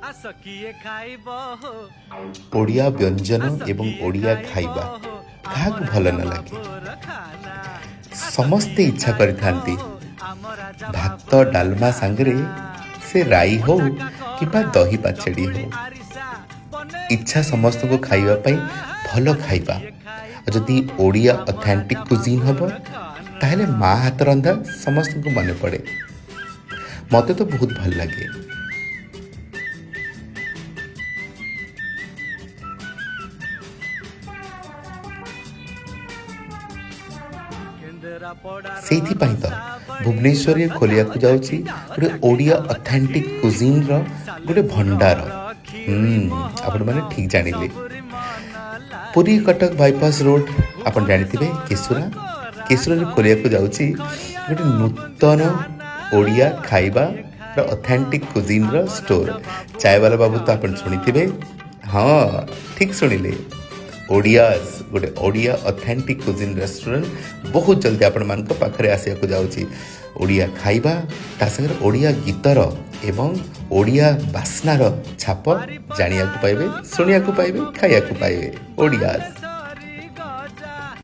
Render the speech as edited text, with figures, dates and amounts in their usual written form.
ଆସ କିଏ ଖାଇବ ହୋ। ଓଡ଼ିଆ ବ୍ୟଞ୍ଜନ ଆସ ଏବଂ କିଏ ଓଡ଼ିଆ ଖାଇବ ଖାଇବା ହୋ, କାହାକୁ ଆମ ଭଲ ନ ରାଜା ଲାଗେ? ବାବୁର ଖାନା। ଆସ ସମସ୍ତେ କିଏ ଇଚ୍ଛା ଖାଇବ କରିଥାନ୍ତି ହୋ, ଆମ ରାଜା ଭାତ ବାବୁର ଡାଲମା ଖାନା। ସାଙ୍ଗରେ ସେ ରାଇ ହଉ ମୋଟା କିମ୍ବା କାକରା, ଦହି ପାଚେଡ଼ି ଚକୁଳି ହଉ, ଆରିସା, ଇଚ୍ଛା ବନେଇଛି ସମସ୍ତଙ୍କୁ ଖାଇବା ପାଇଁ ନନା। ଭଲ ଆସ ଖାଇବା। କିଏ ଖାଇବ ଆଉ ଯଦି ହୋ, ଓଡ଼ିଆ ଆମ ଅଥେଣ୍ଟିକ୍ ରାଜା କୁଜିନ୍ ହେବ, ବାବୁର ଖାନା। ତାହେଲେ ମା ହାତ ରନ୍ଧା ସମସ୍ତଙ୍କୁ ମନେ ପଡ଼େ। ମୋତେ ତ ବହୁତ ଭଲ ଲାଗେ। କେନ୍ଦ୍ରାପଡ଼ାର ସେଇଥିପାଇଁ ତ ରସାବଳି, ଭୁବନେଶ୍ୱରରେ ରସ ଖୋଲିବାକୁ ଯାଅ ଯାଉଛି ଚାଖି ଯାଅ ଗୋଟେ ଚାଖି ଓଡ଼ିଆ ଯାଅ ଅଥେଣ୍ଟିକ୍ ଚାଖି। କୁଜିନ୍ର ଗୋଟେ ଭଣ୍ଡାର। ସାଲେପୁରର କ୍ଷୀରି ଆପଣମାନେ ମୋହନ, ଠିକ୍ ଜାଣିଲେ। ସବୁରି ମନ ପୁରୀ ଲାଖି। କଟକ ବାଇପାସ୍ ରୋଡ଼, ଆପଣ ଜାଣିଥିବେ ଭୁବନେଶ୍ୱର କେଶୁରା। କୋରା କେଶୁରାରେ ଖୋଲିବାକୁ ଦହି, ଯାଉଛି ଖଡ଼ିଆଳ ଗୋଟେ ନୂତନ ବୁନ୍ଦି ଦାନା। ଓଡ଼ିଆ ଆସ ଖାଇବାର କିଏ ଖାଇବ ଅଥେଣ୍ଟିକ୍ ହୋ, କୁଜିନ୍ର ଆମ ଷ୍ଟୋର। ରାଜା ବାବୁର ଚାଏବାଲା ବାବୁ ତ ଆପଣ ଖାନା। ଶୁଣିଥିବେ। ହଁ, ଠିକ୍ ଶୁଣିଲେ, ଓଡ଼ିଆସ୍ ଗୋଟେ ଓଡ଼ିଆ ଅଥେଣ୍ଟିକ୍ କୁଜିନ୍ ରେଷ୍ଟୁରାଣ୍ଟ ବହୁତ ଜଲ୍ଦି ଆପଣମାନଙ୍କ ପାଖରେ ଆସିବାକୁ ଯାଉଛି। ଓଡ଼ିଆ ଖାଇବା, ତା ସାଙ୍ଗରେ ଓଡ଼ିଆ ଗୀତର ଏବଂ ଓଡ଼ିଆ ବାସ୍ନାର ଛାପ ଜାଣିବାକୁ ପାଇବେ, ବାରିପଦାର ଶୁଣିବାକୁ ପାଇବେ, ଗରମ ଖାଇବାକୁ ପୁରୀ, ପାଇବେ। ଓଡ଼ିଆସ୍। ବାଲେଶ୍ୱର